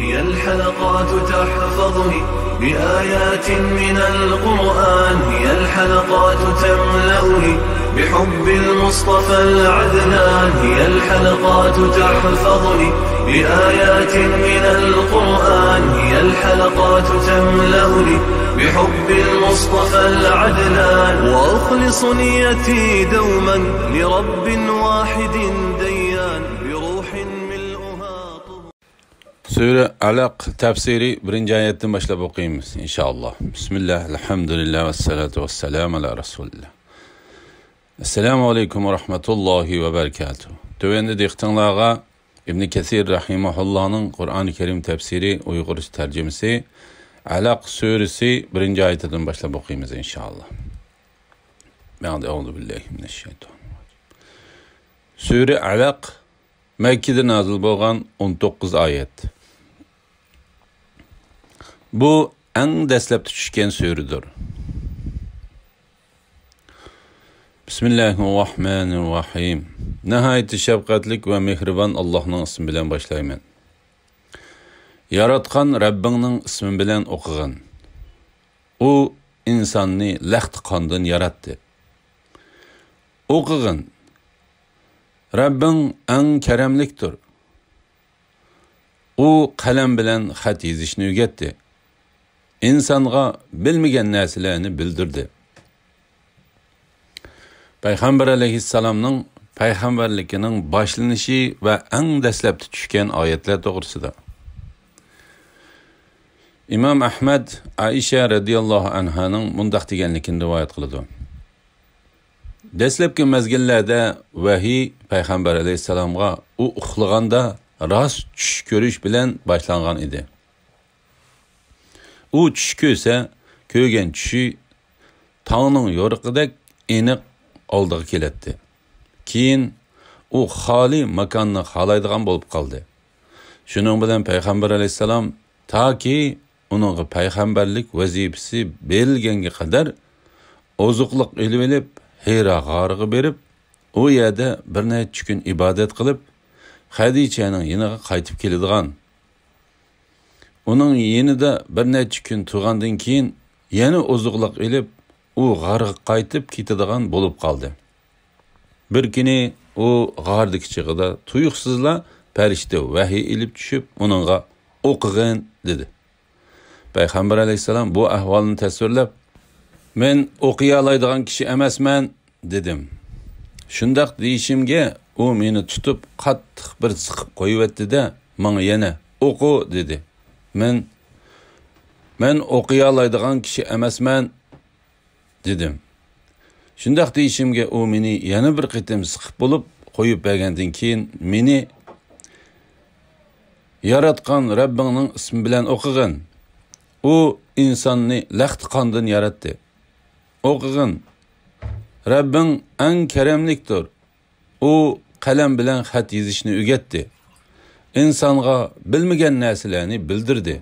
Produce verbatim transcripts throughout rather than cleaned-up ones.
هي الحلقات تحفظني بآيات من القرآن، هي الحلقات تملأني بحب المصطفى العدنان، هي الحلقات تحفظني بآيات من القرآن، هي الحلقات تملأني بحب المصطفى العدنان، وأخلص نيتي دوما لرب واحد ديان، بروح ملؤها طهور. سۈرە ئەلەق تەپسىرى بىرىنچى ئايەتتىن باشلاپ ئوقۇيمىز، ئىنشائاللا. بىسمىللا، ئەلھەمدۇلىللا، ۋەسسالاتۇ ۋەسسالامۇ ئەلا رەسۇلىللا. ئەسسالامۇ ئەلەيكۇم ۋە رەھمەتۇللاھى ۋە بەرىكاتۇھ. تۆۋەندە دىققىتىڭلارغا ئىبنى كەسىر رەھىمەھۇللاھنىڭ قۇرئانى كەرىم تەپسىرى ئۇيغۇرچە تەرجىمىسى، ئەلەق سۈرىسى بىرىنچى ئايىتىدىن باشلاپ ئوقۇيمىز، ئىنشائاللا. بەئدە، ئەئۇزۇ بىللاھى مىنەششەيتانىر راجىم. سۈرە ئەلەق، مەككىدە نازىل بولغان، ئون توققۇز ئايەت. بۇ ئەڭ دەسلەپتە چۈشكەن سۈرىدۇر. بىسمىللاھىر راھمانىر راھىم. ناھايىتى شەپقەتلىك ۋە مېھرىبان ئاللاھنىڭ ئىسمى بىلەن باشلايمەن. ياراتقان رەببىڭنىڭ ئىسمى بىلەن ئوقۇغىن. ئۇ ئىنساننى لەختە قاندىن ياراتتى. ئوقۇغىن. رەببىڭ ئەڭ كەرەملىكتۇر. ئۇ قەلەم بىلەن خەت يېزىشنى ئۆگەتتى. ئىنسانغا بىلمىگەن نەرسىلەرنى بىلدۈردى. پەيغەمبەر ئەلەيھىسسالامنىڭ پەيغەمبەرلىكىنىڭ باشلىنىشى ۋە ئەڭ دەسلەپتە چۈشكەن ئايەتلەر توغرىسىدا. ئىمام ئەھمەد ئائىشە رەزىياللاھۇ ئەنھانىڭ مۇنداق دېگەنلىكىنى رىۋايەت قىلىدۇ. دەسلەپكى مەزگىللەردە ۋەھىي پەيغەمبەر ئەلەيھىسسالامغا ئۇ ئۇخلىغاندا راست چۈش كۆرۈش بىلەن باشلانغان ئىدى. ئۇ چۈش كۆرسە، كۆرگەن چۈشى تاڭنىڭ يورۇقىدەك ئېنىق ئالدىغا كېلەتتى. كېيىن ئۇ خالىي ماكاننى خالايدىغان بولۇپ قالدى. شۇنىڭ بىلەن پەيغەمبەر ئەلەيھىسسالام تاكى ئۇنىڭغا پەيغەمبەرلىك ۋەزىپىسى بېرىلگەنگە قەدەر ئوزۇقلۇق ئېلىۋېلىپ، ھىرا غارىغا بېرىپ، ئۇ يەردە بىر نەچچە كۈن ئىبادەت قىلىپ، خەدىچەنىڭ يېنىغا قايتىپ كېلىدىغان. ئۇنىڭ يېنىدا بىر نەچچە كۈن تۇرغاندىن كېيىن، يەنە ئوزۇقلۇق ئېلىپ، ئۇ غارغا قايتىپ كېتىدىغان بولۇپ قالدى. بىر كۈنى ئۇ غاردىكى چېغىدا تۇيۇقسىزلا پەرىشتە ۋەھىي ئېلىپ چۈشۈپ، ئۇنىڭغا «ئوقۇغىن» دېدى. پەيغەمبەر ئەلەيھىسسالام بۇ ئەھۋالنى تەسۋىرلەپ، «مەن ئوقۇيالايدىغان كىشى ئەمەسمەن» دېدىم. شۇنداق دېيىشىمگە، ئۇ مېنى تۇتۇپ قاتتىق بىر سىقىپ قويۇۋەتتى-دە، ماڭا يەنە «ئوقۇ» دېدى. مەن، «مەن ئوقۇيالايدىغان كىشى ئەمەسمەن» دېدىم. شۇنداق دېيىشىمگە، ئۇ مېنى يەنە بىر قېتىم سىقىپ بولۇپ قويۇپ بەرگەندىن كېيىن، مېنى ياراتقان رەببىڭنىڭ ئىسمى بىلەن ئوقۇغىن. ئۇ ئىنساننى لەختە قاندىن ياراتتى. ئوقۇغىن. رەببىڭ ئەڭ كەرەملىكتۇر. ئۇ قەلەم بىلەن خەت يېزىشنى ئۆگەتتى. ئىنسانغا بىلمىگەن نەرسىلەرنى بىلدۈردى.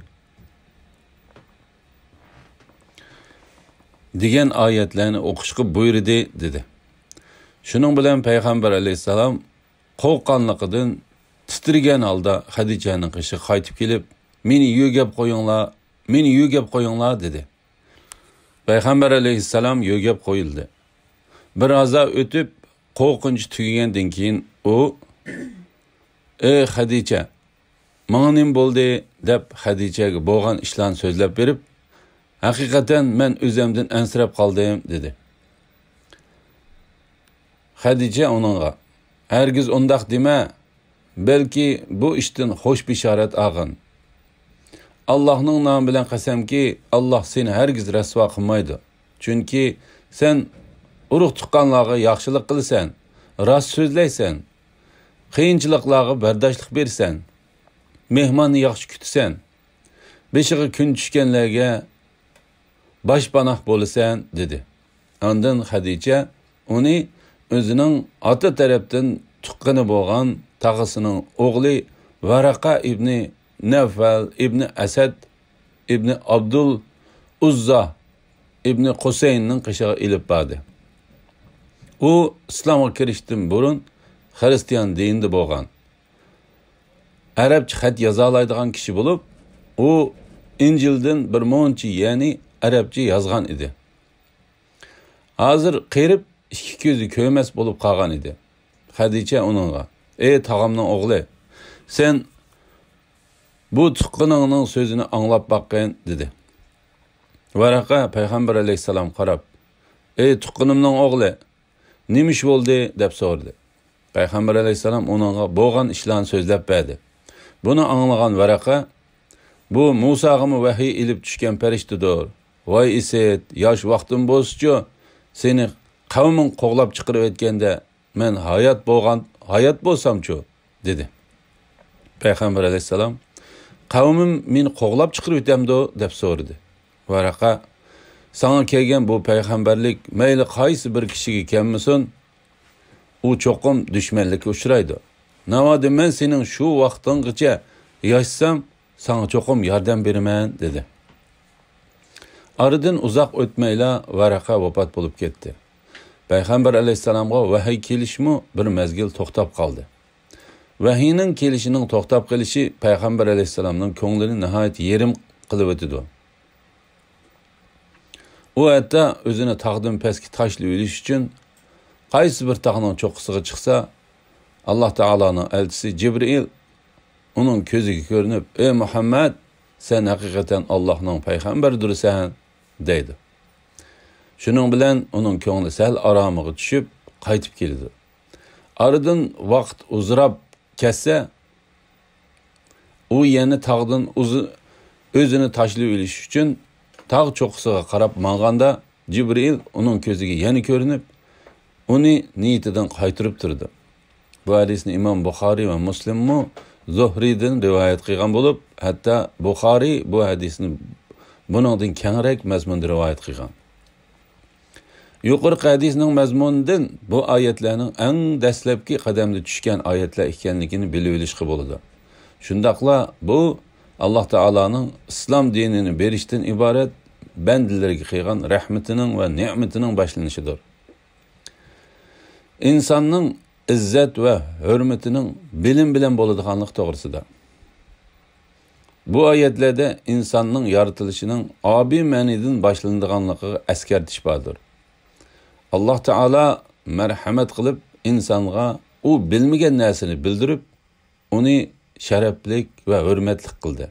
دېگەن ئايەتلەرنى ئوقۇشقا بۇيرۇدى، دېدى. شۇنىڭ بىلەن پەيغەمبەر ئەلەيھىسسالام قورققانلىقىدىن تىترىگەن ھالدا خەدىچەنىڭ قېشىغا قايتىپ كېلىپ، «مېنى يۆگەپ قويۇڭلار، مېنى يۆگەپ قويۇڭلار» دېدى. پەيغەمبەر ئەلەيھىسسالام يۆگەپ قويۇلدى. بىر ھازا ئۆتۈپ، قورقۇنچى تۈگىگەندىن كېيىن ئۇ، «ئەي خەدىچە، ماڭا نېمە بولدى؟» دەپ، خەدىچەگە بولغان ئىشلارنى سۆزلەپ بېرىپ، «ھەقىقەتەن مەن ئۆزۈمدىن ئەنسىرەپ قالدىم» دېدى. خەدىچە ئۇنىڭغا، «ھەرگىز ئۇنداق دېمە، بەلكى بۇ ئىشتىن خوش بېشارەت ئالغىن. ئاللاھنىڭ نامى بىلەن قەسەمكى، ئاللاھ سېنى ھەرگىز رەسۋا قىلمايدۇ. چۈنكى سەن ئۇرۇق-تۇغقانلارغا ياخشىلىق قىلىسەن، راست سۆزلەيسەن، قىيىنچىلىقلارغا بەرداشلىق بېرىسەن، مېھماننى ياخشى كۈتىسەن، بېشىغا كۈن چۈشكەنلەرگە باشپاناھ بولىسەن» دېدى. ئاندىن خەدىچە ئۇنى ئۆزىنىڭ ئاتا تەرەپتىن تۇغقىنى بولغان تاغىسىنىڭ ئوغلى ۋەرەقە ئىبنى نەۋفەل ئىبنى ئەسەد ئىبنى ئابدۇل ئۇززا ئىبنى قۇسەيننىڭ قېشىغا ئېلىپ باردى. ئۇ ئىسلامغا كىرىشتىن بۇرۇن خىرىستىيان دىنىدا بولغان. ئەرەبچە خەت يازالايدىغان كىشى بولۇپ، ئۇ ئىنجىلدىن بىر مۇنچە، يەنى ئەرەبچە يازغان ئىدى. ھازىر قېرىپ، ئىككى كۆزى كۆرمەس بولۇپ قالغان ئىدى. خەدىچە ئۇنىڭغا، «ئەي تاغامنىڭ ئوغلى، سەن بۇ تۇغقىنىڭنىڭ سۆزىنى ئاڭلاپ باققىن» دېدى. ۋەرەقە پەيغەمبەر ئەلەيھىسسالامغا قاراپ، «ئەي تۇغقىنىمنىڭ ئوغلى، نېمە ئىش بولدى؟» دەپ سورىدى. پەيغەمبەر ئەلەيھىسسالام ئۇنىڭغا بولغان ئىشلارنى سۆزلەپ بەردى. بۇنى ئاڭلىغان ۋەرەقە، «بۇ مۇساغىمۇ ۋەھىي ئېلىپ چۈشكەن پەرىشتىدۇر. ۋاي ئىسىت، ياش ۋاقتىم بولسىچۇ، سېنى قەۋمىڭ قوغلاپ چىقىرىۋەتكەندە، مەن ھايات بولغان، ھايات بولسامچۇ؟» دېدى. پەيغەمبەر ئەلەيھىسسالام، «قەۋمىم مېنى قوغلاپ چىقىرىۋېتەمدۇ؟» دەپ سورىدى. ۋەرەقە، «ساڭا كەلگەن بۇ پەيغەمبەرلىك مەيلى قايسى بىر كىشىگە كەلمىسۇن، ئۇ چوقۇم دۈشمەنلىككە ئۇچرايدۇ. ناۋادا مەن سېنىڭ شۇ ۋاقتىڭغىچە ياشىسام، ساڭا چوقۇم ياردەم بېرىمەن» دېدى. ئارىدىن ئۇزاق ئۆتمەيلا ۋەرەقە ۋاپات بولۇپ كەتتى. پەيغەمبەر ئەلەيھىسسالامغا ۋەھىي كېلىشمۇ بىر مەزگىل توختاپ قالدى. ۋەھىينىڭ كېلىشىنىڭ توختاپ قېلىشى پەيغەمبەر ئەلەيھىسسالامنىڭ كۆڭلىنى ناھايىتى يېرىم قىلىۋېتىدۇ. ئۇ ھەتتا ئۆزىنى تاغدىن پەسكە تاشلىۋېلىش ئۈچۈن قايسى بىر تاغنىڭ چوققىسىغا چىقسا، ئاللا تائالانىڭ ئەلچىسى جىبرىئىل ئۇنىڭ كۆزىگە كۆرۈنۈپ، «ئەي مۇھەممەد، سەن ھەقىقەتەن ئاللاھنىڭ پەيغەمبەردۇرسەن» دەيدۇ. شۇنىڭ بىلەن ئۇنىڭ كۆڭلى سەل ئارامىغا چۈشۈپ، قايتىپ كېلىدۇ. ئارىدىن ۋاقىت ئۇزىراپ كەتسە، ئۇ يەنە تاغدىن ئۇزۇ-، ئۆزىنى تاشلىۋېلىش ئۈچۈن تاغ چوققىسىغا قاراپ ماڭغاندا، جىبرىئىل ئۇنىڭ كۆزىگە يەنە كۆرۈنۈپ، ئۇنى نىيىتىدىن قايتۇرۇپ تۇرىدۇ. بۇ ھەدىسنى ئىمام بۇخارىي ۋە مۇسلىممۇ زۇھرىدىن رىۋايەت قىلغان بولۇپ، ھەتتا بۇخارىي بۇ ھەدىسنى بۇنىڭدىن كەڭرەك مەزمۇندا رىۋايەت قىلغان. يۇقىرىقى ھەدىسنىڭ مەزمۇنىدىن بۇ ئايەتلەرنىڭ ئەڭ دەسلەپكى قەدەمدە چۈشكەن ئايەتلەر ئىكەنلىكىنى بىلىۋېلىشقا بولىدۇ. شۇنداقلا بۇ ئاللا تائالانىڭ ئىسلام دىنىنى بېرىشتىن ئىبارەت بەندىلىرىگە قىلغان رەھمىتىنىڭ ۋە نېمىتىنىڭ باشلىنىشىدۇر. ئىنساننىڭ ئىززەت ۋە ھۆرمىتىنىڭ بىلىم بىلەن بولىدىغانلىقى توغرىسىدا. بۇ ئايەتلەردە ئىنساننىڭ يارىتىلىشىنىڭ ئابىي مەنىدىن باشلىنىدىغانلىقىغا ئەسكەرتىش باردۇر. ئاللا تائالا مەرھەمەت قىلىپ ئىنسانغا ئۇ بىلمىگەن نەرسىنى بىلدۈرۈپ، ئۇنى شەرەپلىك ۋە ھۆرمەتلىك قىلدى.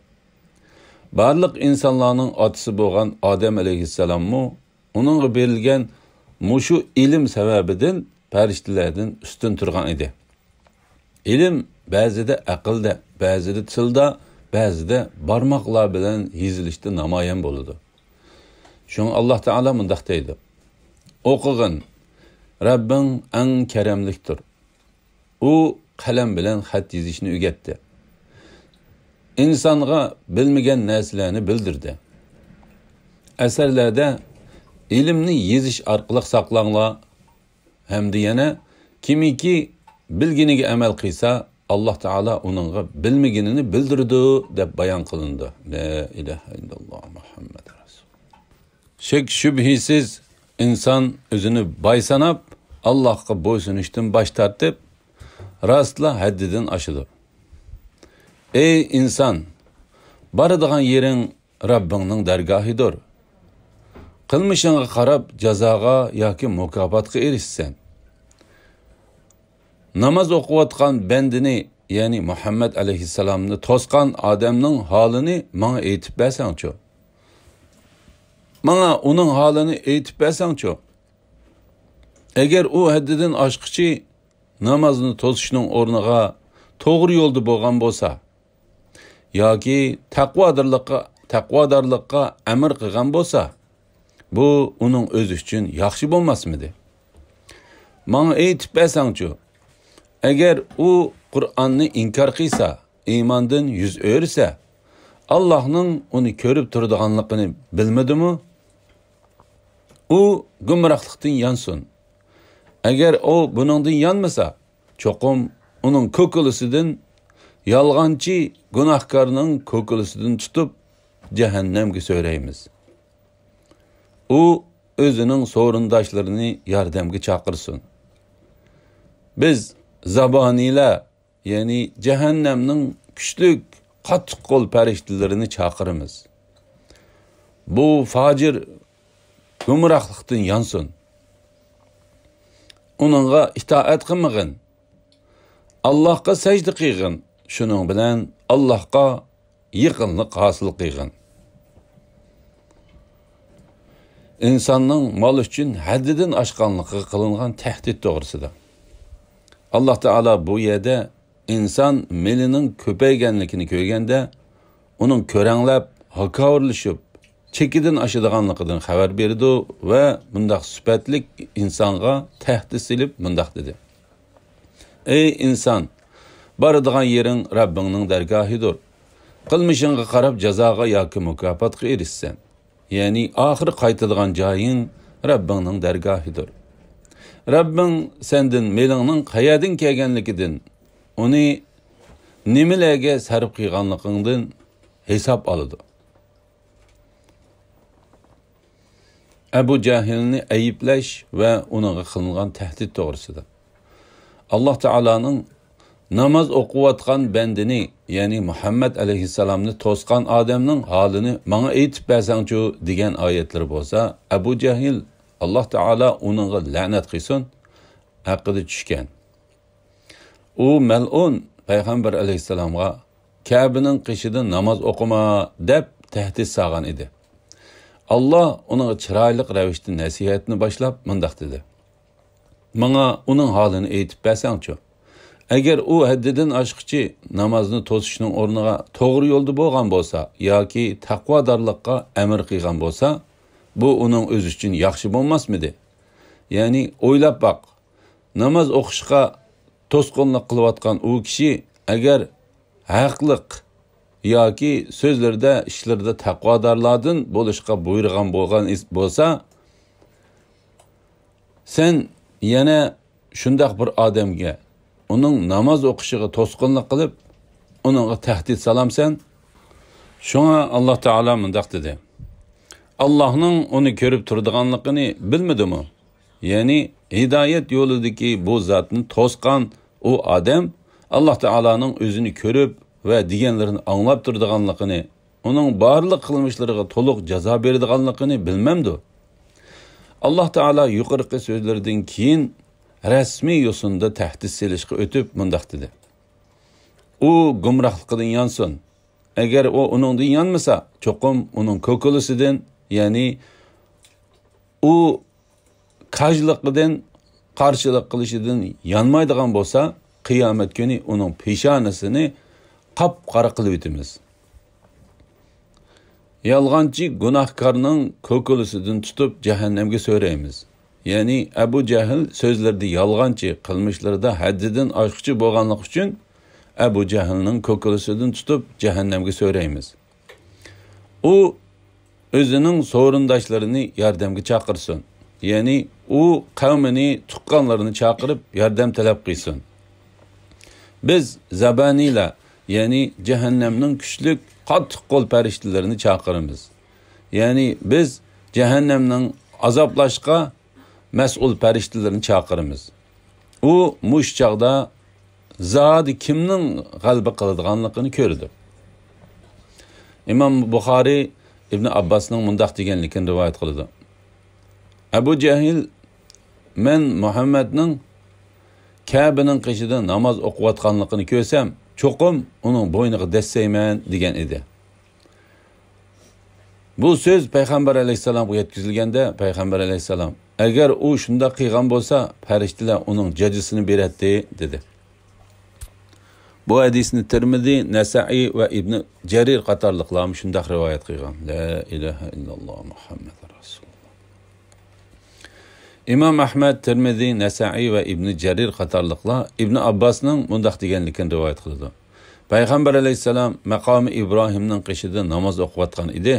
بارلىق ئىنسانلارنىڭ ئاتىسى بولغان ئادەم ئەلەيھىسسالاممۇ ئۇنىڭغا بېرىلگەن مۇشۇ ئىلىم سەۋەبىدىن پەرىشتىلەردىن ئۈستۈن تۇرغان ئىدى. ئىلىم بەزىدە ئەقىلدە، بەزىدە تىلدا، بەزىدە بارماقلار بىلەن يېزىلىشتا نامايان بولىدۇ. شۇڭا ئاللا تائالا مۇنداق دەيدۇ: «ئوقۇغىن، رەببىڭ ئەڭ كەرەملىكتۇر. ئۇ قەلەم بىلەن خەت يېزىشنى ئۆگەتتى. ئىنسانغا بىلمىگەن نەرسىلەرنى بىلدۈردى.» ئەسەرلەردە ئىلىمنى يېزىش ئارقىلىق ساقلاڭلار ھەمدە يەنە كىمكى بىلگىنىگە ئەمەل قىلسا، ئاللا تائالا ئۇنىڭغا بىلمىگىنىنى بىلدۈرىدۇ، دەپ بايان قىلىنىدۇ. لا ئىلاھە ئىللاللا مۇھەممەد رەسۇل. شەك-شۈبھىسىز، ئىنسان ئۆزىنى باي ساناپ، ئاللاھقا بويسۇنۇشتىن باش تارتىپ، راستلا ھەددىدىن ئاشىدۇ. ئەي ئىنسان، بارىدىغان يېرىڭ رەببىڭنىڭ دەرگاھىدۇر. قىلمىشىڭغا قاراپ جازاغا ياكى مۇكاپاتقا ئېرىشىسەن. ناماز ئوقۇۋاتقان بەندىنى، يەنى مۇھەممەد ئەلەيھىسسالامنى توسقان ئادەمنىڭ ھالىنى ماڭا ئېيتىپ بەرسەڭچۇ؟ ماڭا ئۇنىڭ ھالىنى ئېيتىپ بەرسەڭچۇ؟ ئەگەر ئۇ ھەددىدىن ئاشقۇچى نامازنى توسۇشنىڭ ئورنىغا توغرا يولدا بولغان بولسا، ياكى تەقۋادارلىققا، تەقۋادارلىققا ئەمر قىلغان بولسا، بۇ ئۇنىڭ ئۆزى ئۈچۈن ياخشى بولماسمىدى؟ ماڭا ئېيتىپ بەرسەڭچۇ، ئەگەر ئۇ قۇرئاننى ئىنكار قىلسا، ئىماندىن يۈز ئۆرۈسە، ئاللاھنىڭ ئۇنى كۆرۈپ تۇرىدىغانلىقىنى بىلمىدىمۇ؟ ئۇ گۇمراھلىقتىن يانسۇن. ئەگەر ئۇ بۇنىڭدىن يانمىسا، چوقۇم ئۇنىڭ كوكۇلىسىدىن، يالغانچى گۇناھكارنىڭ كوكۇلىسىدىن تۇتۇپ، جەھەننەمگە سۆرەيمىز. ئۇ ئۆزىنىڭ سورۇنداشلىرىنى ياردەمگە چاقىرسۇن. بىز زابانىيلار، يەنى جەھەننەمنىڭ كۈچلۈك قاتتىق قول پەرىشتىلىرىنى چاقىرىمىز. بۇ فاجىر گۇمراھلىقتىن يانسۇن. ئۇنىڭغا ئىتائەت قىلمىغىن. ئاللاھقا سەجدە قىلغىن. شۇنىڭ بىلەن ئاللاھقا يېقىنلىق ھاسىل قىلغىن. ئىنساننىڭ مال ئۈچۈن ھەددىدىن ئاشقانلىقىغا قىلىنغان تەھدىت توغرىسىدا. ئاللاھ تائالا بۇ يەردە ئىنسان مېلىنىڭ كۆپەيگەنلىكىنى كۆرگەندە، ئۇنىڭ كۆرەڭلەپ، ھاكاۋۇرلىشىپ، چېكىدىن ئاشىدىغانلىقىدىن خەۋەر بېرىدۇ ۋە بۇنداق سۈپەتلىك ئىنسانغا تەھدىت سېلىپ مۇنداق دېدى: ئەي ئىنسان، بارىدىغان يېرىڭ رەببىڭنىڭ دەرگاھىدۇر. قىلمىشىڭغا قاراپ جازاغا ياكى مۇكاپاتقا ئېرىشىسەن. يەنى ئاخىرى قايتىدىغان جايىڭ رەببىڭنىڭ دەرگاھىدۇر. رەببىڭ سەندىن مېلىڭنىڭ قەيەردىن كەلگەنلىكىدىن، ئۇنى نېمىلەرگە سەرپ قىلغانلىقىڭدىن ھېساب ئالىدۇ. ئەبۇ جەھىلنى ئەيىبلەش ۋە ئۇنىڭغا قىلىنغان تەھدىت توغرىسىدا. ئاللاھ تائالانىڭ ناماز ئوقۇۋاتقان بەندىنى، يەنى مۇھەممەد ئەلەيھىسسالامنى توسقان ئادەمنىڭ ھالىنى ماڭا ئېيتىپ بەرسەڭچۇ دېگەن ئايەتلىرى بولسا، ئەبۇ جەھىل، ئاللاھ تائالا ئۇنىڭغا لەنەت قىلسۇن، ھەققىدە چۈشكەن. ئۇ مەلئۇن پەيغەمبەر ئەلەيھىسسالامغا كەبىنىڭ قېشىدا ناماز ئوقۇما دەپ تەھدىت سالغان ئىدى. ئاللاھ ئۇنىڭغا چىرايلىق رەۋىشتە نەسىھەتنى باشلاپ مۇنداق دېدى: ماڭا ئۇنىڭ ھالىنى ئېيتىپ بەرسەڭچۇ؟ ئەگەر ئۇ ھەددىدىن ئاشقۇچى نامازنى توسۇشنىڭ ئورنىغا توغرا يولدا بولغان بولسا ياكى تەقۋادارلىققا ئەمر قىلغان بولسا، بۇ ئۇنىڭ ئۆزى ئۈچۈن ياخشى بولماسمىدى؟ يەنى ئويلاپ باق، ناماز ئوقۇشقا توسقۇنلۇق قىلىۋاتقان ئۇ كىشى ئەگەر ھەقلىق ياكى سۆزلىرىدە، ئىشلىرىدا تەقۋادارلاردىن بولۇشقا بۇيرۇغان بولغان ئىس-، بولسا، سەن يەنە شۇنداق بىر ئادەمگە، ئۇنىڭ ناماز ئوقۇشىغا توسقۇنلۇق قىلىپ، ئۇنىڭغا تەھدىت سالامسەن؟ شۇڭا ئاللاھ تائالا مۇنداق دېدى: ئاللاھنىڭ ئۇنى كۆرۈپ تۇرىدىغانلىقىنى بىلمىدىمۇ؟ يەنى ھىدايەت يولىدىكى بۇ زاتنى توسقان ئۇ ئادەم ئاللاھ تائالانىڭ ئۆزىنى كۆرۈپ ۋە دېگەنلىرىنى ئاڭلاپ تۇرىدىغانلىقىنى، ئۇنىڭ بارلىق قىلمىشلىرىغا تولۇق جازا بېرىدىغانلىقىنى بىلمەمدۇ؟ ئاللاھ تائالا يۇقىرىقى سۆزلىرىدىن كېيىن رەسمىي يوسۇندا تەھدىت سېلىشقا ئۆتۈپ مۇنداق دېدى: ئۇ گۇمراھلىقىدىن يانسۇن. ئەگەر ئۇ ئۇنىڭدىن يانمىسا، چوقۇم ئۇنىڭ كوكۇلىسىدىن، يەنى ئۇ كاجلىقىدىن، قارشىلىق قىلىشىدىن يانمايدىغان بولسا، قىيامەت كۈنى ئۇنىڭ پېشانىسىنى قاپقارا قىلىۋېتىمىز. يالغانچى گۇناھكارنىڭ كوكۇلىسىدىن تۇتۇپ جەھەننەمگە سۆرەيمىز. يەنى ئەبۇ جەھىل سۆزلىرىدە يالغانچى، قىلمىشلىرىدا ھەددىدىن ئاشقۇچى بولغانلىقى ئۈچۈن ئەبۇ جەھىلنىڭ كوكۇلىسىدىن تۇتۇپ جەھەننەمگە سۆرەيمىز. ئۇ ئۆزىنىڭ سورۇنداشلىرىنى ياردەمگە چاقىرسۇن. يەنى ئۇ قەۋمىنى، تۇغقانلىرىنى چاقىرىپ ياردەم تەلەپ قىلسۇن. بىز زەبانىيلار، يەنى جەھەننەمنىڭ كۈچلۈك، قاتتىق قول پەرىشتىلىرىنى چاقىرىمىز. يەنى بىز جەھەننەمنىڭ ئازابلاشقا مەسئۇل پەرىشتىلىرىنى چاقىرىمىز. ئۇ مۇشۇ چاغدا زادى كىمنىڭ غەلىبە قىلىدىغانلىقىنى كۆرىدۇ. ئىمام بۇخارىي ئىبنى ئابباسنىڭ مۇنداق دېگەنلىكىنى رىۋايەت قىلىدۇ. ئەبۇ جەھىل، مەن مۇھەممەدنىڭ كەبىنىڭ قېشىدا ناماز ئوقۇۋاتقانلىقىنى كۆرسەم، چوقۇم ئۇنىڭ بوينىغا دەسسەيمەن، دېگەن ئىدى. بۇ سۆز پەيغەمبەر ئەلەيھىسسالامغا يەتكۈزۈلگەندە، پەيغەمبەر ئەلەيھىسسالام، ئەگەر ئۇ شۇنداق قىلغان بولسا، پەرىشتىلەر ئۇنىڭ جاجىسىنى بېرەتتى، دېدى. بۇ ھەدىسنى تىرمىزى، نەسائىي ۋە ئىبنى جەرىر قاتارلىقلارمۇ شۇنداق رىۋايەت قىلغان. لا ئىلاھە ئىللاللا مۇھەممەد رەسۇلۇللا. ئىمام ئەھمەد، تىرمىزى، نەسائىي ۋە ئىبنى جەرىر قاتارلىقلار ئىبنى ئابباسنىڭ مۇنداق دېگەنلىكىنى رىۋايەت قىلىدۇ. پەيغەمبەر ئەلەيھىسسالام مەقامى ئىبراھىمنىڭ قېشىدا ناماز ئوقۇۋاتقان ئىدى.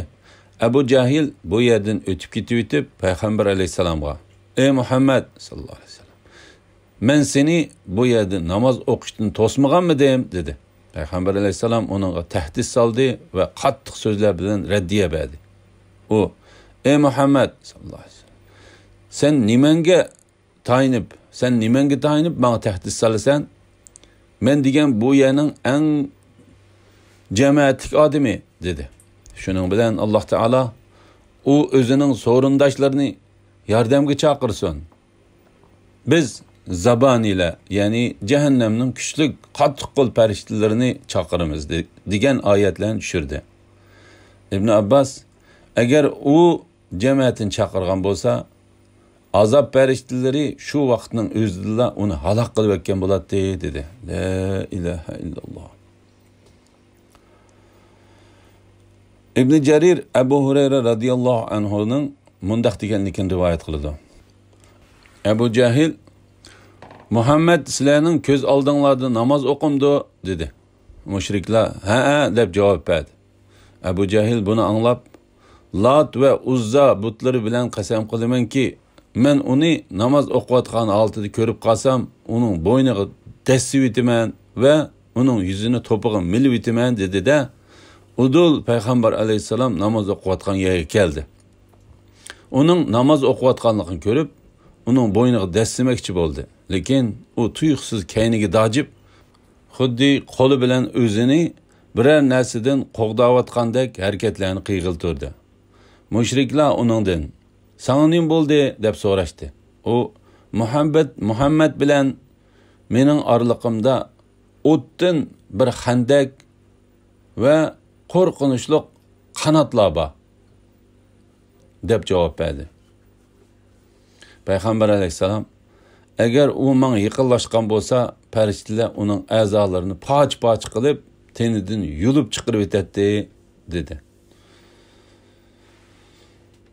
ئەبۇ جەھىل بۇ يەردىن ئۆتۈپ كېتىۋېتىپ، پەيغەمبەر ئەلەيھىسسالامغا، ئەي مۇھەممەد ساللاللاھۇ ئەلەيھى ۋەسەللەم، مەن سېنى بۇ يەردە ناماز ئوقۇشتىن توسمىغانمىدىم؟ دېدى. پەيغەمبەر ئەلەيھىسسالام ئۇنىڭغا تەھدىت سالدى ۋە قاتتىق سۆزلەر بىلەن رەددىيە بەردى. ئۇ، ئەي مۇھەممەد ساللاللاھۇ ئەلەيھى ۋەسەللەم، سەن نېمەڭگە تايىنىپ، سەن نېمەڭگە تايىنىپ ماڭا تەھدىت سالىسەن؟ مەن دېگەن بۇ يەرنىڭ ئەڭ جەمەتلىك ئادىمى، دېدى. شۇنىڭ بىلەن ئاللاھ تائالا ئۇ ئۆزىنىڭ سورۇنداشلىرىنى ياردەمگە چاقىرسۇن. بىز زابانىيلەر، يەنى جەھەننەمنىڭ كۈچلۈك، قاتتىق قول پەرىشتىلىرىنى چاقىرىمىز، دې-، دېگەن ئايەتلەرنى چۈشۈردى. ئىبن ئابباس، ئەگەر ئۇ جەمەتىنى چاقىرغان بولسا، ئازاب پەرىشتىلىرى شۇ ۋاقىتنىڭ ئۆزىدىلا ئۇنى ھالاك قىلىۋەتكەن بولاتتى، دېدى. لا ئىلاھە ئىللاللاھ. ئىبنى جەرىر ئەبۇ ھۇرەيرە رەزىياللاھۇ ئەنھۇنىڭ مۇنداق دېگەنلىكىنى رىۋايەت قىلىدۇ. ئەبۇ جەھىل، «مۇھەممەد سىلەرنىڭ كۆز ئالدىڭلاردا ناماز ئوقۇمدۇ؟» دېدى. مۇشرىكلار، «ھەئە» دەپ جاۋاب بەردى. ئەبۇ جەھىل بۇنى ئاڭلاپ، «لات ۋە ئۇززا بۇتلىرى بىلەن قەسەم قىلىمەنكى، مەن ئۇنى ناماز ئوقۇۋاتقان ھالىتىدە كۆرۈپ قالسام، ئۇنىڭ بوينىغا دەسسىۋېتىمەن ۋە ئۇنىڭ يۈزىنى توپىغا مىلىۋېتىمەن» دېدى-دە، ئۇدۇل پەيغەمبەر ئەلەيھىسسالام ناماز ئوقۇۋاتقان يەرگە كەلدى. ئۇنىڭ ناماز ئوقۇۋاتقانلىقىنى كۆرۈپ، ئۇنىڭ بوينىغا دەسسىمەكچى بولدى. لېكىن ئۇ تۇيۇقسىز كەينىگە داجىپ، خۇددى قولى بىلەن ئۆزىنى بىرەر نەرسىدىن قوغداۋاتقاندەك ھەرىكەتلەرنى قىلغىلى تۇردى. مۇشرىكلار ئۇنىڭدىن، «ساڭا نېمە بولدى؟» دەپ سوراشتى. ئۇ، «مۇھەممەد، مۇھەممەد بىلەن مېنىڭ ئارىلىقىمدا ئوتتىن بىر خەندەك ۋە قورقۇنچلۇق قاناتلار بار» دەپ جاۋاب بەردى. پەيغەمبەر ئەلەيھىسسالام، «ئەگەر ئۇ ماڭا يېقىنلاشقان بولسا، پەرىشتىلەر ئۇنىڭ ئەزالىرىنى پارچە-پارچە قىلىپ، تېنىدىن يۇلۇپ چىقىرىۋېتەتتى» دېدى.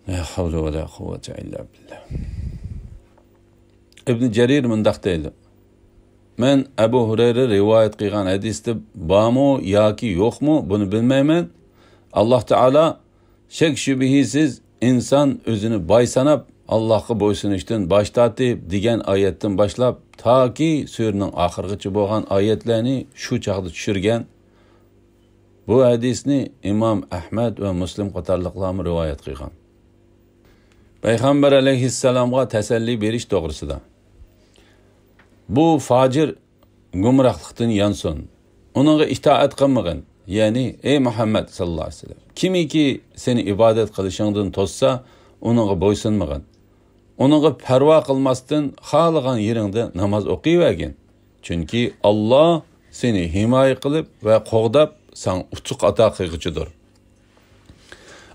لا حول ولا قوة إلا بالله. ئىبن جەرىر مۇنداق دەيدۇ، مەن ئەبۇ ھۇرەيرە رىۋايەت قىلغان ھەدىستە بارمۇ ياكى يوقمۇ، بۇنى بىلمەيمەن. ئاللاھ تائالا، شەك-شۈبھىسىز، ئىنسان ئۆزىنى باي ساناپ، ئاللاھقا بويسۇنۇشتىن باش تارتىپ دېگەن ئايەتتىن باشلاپ، تاكى سۈرىنىڭ ئاخىرىغىچە بولغان ئايەتلەرنى شۇ چاغدا چۈشۈرگەن. بۇ ھەدىسنى ئىمام ئەھمەد ۋە مۇسلىم قاتارلىقلارمۇ رىۋايەت قىلغان. پەيغەمبەر ئەلەيھىسسالامغا تەسەللى بېرىش توغرىسىدا، بۇ فاجىر گۇمراھلىقتىن يانسۇن. ئۇنىڭغا ئىتائەت قىلمىغىن. يەنى، ئەي مۇھەممەد ساللاللاھۇ ئەلەيھى ۋەسەللەم، كىمكى سېنى ئىبادەت قىلىشىڭدىن توسسا، ئۇنىڭغا بويسۇنمىغىن. ئۇنىڭغا پەرۋا قىلماستىن، خالىغان يېرىڭدە ناماز ئوقۇۋەرگىن. چۈنكى ئاللاھ سېنى ھىمايە قىلىپ ۋە قوغداپ، ساڭا ئۇتۇق ئاتا قىلغۇچىدۇر.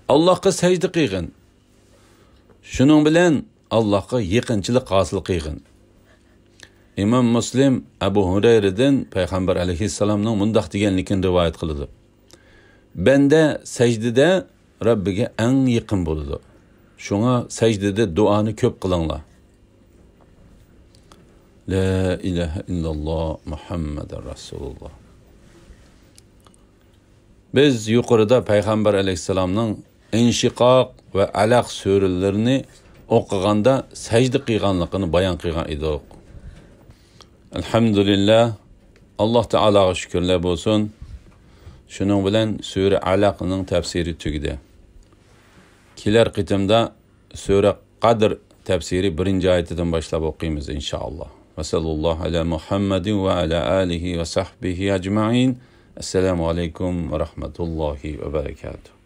ئاللاھقا سەجدە قىلغىن. شۇنىڭ بىلەن ئاللاھقا يېقىنچىلىق ھاسىل قىلغىن. ئىمام مۇسلىم ئەبۇ ھۇرەيرىدىن پەيغەمبەر ئەلەيھىسسالامنىڭ مۇنداق دېگەنلىكىنى رىۋايەت قىلىدۇ. بەندە سەجدىدە رەببىگە ئەڭ يېقىن بولىدۇ. شۇڭا سەجدىدە دۇئانى كۆپ قىلىڭلار. لا ئىلاھە ئىللاللاھ، مۇھەممەدۇر رەسۇلۇللاھ. بىز يۇقىرىدا پەيغەمبەر ئەلەيھىسسالامنىڭ ئىنشىقاق ۋە ئەلەق سۈرىلىرىنى ئوقۇغاندا سەجدە قىلغانلىقىنى بايان قىلغان ئىدۇق. ئەلھەمدۇلىللاھ، ئاللاھ تائالاغا شۈكۈرلەر بولسۇن. شۇنىڭ بىلەن سۈرە ئەلەقنىڭ تەپسىرى تۈگىدى. كېلەر قېتىمدا سۈرە قەدر تەپسىرى بىرىنچى ئايىتىدىن باشلاپ ئوقۇيمىز، ئىنشائاللاھ. ۋەسەللاللاھۇ ئەلا مۇھەممەدىن ۋە ئەلا ئالىھى ۋە سەھبىھى ئەجمەئىن. ئەسسالامۇ ئەلەيكۇم ۋە رەھمەتۇللاھى ۋە بەرەكاتۇھ.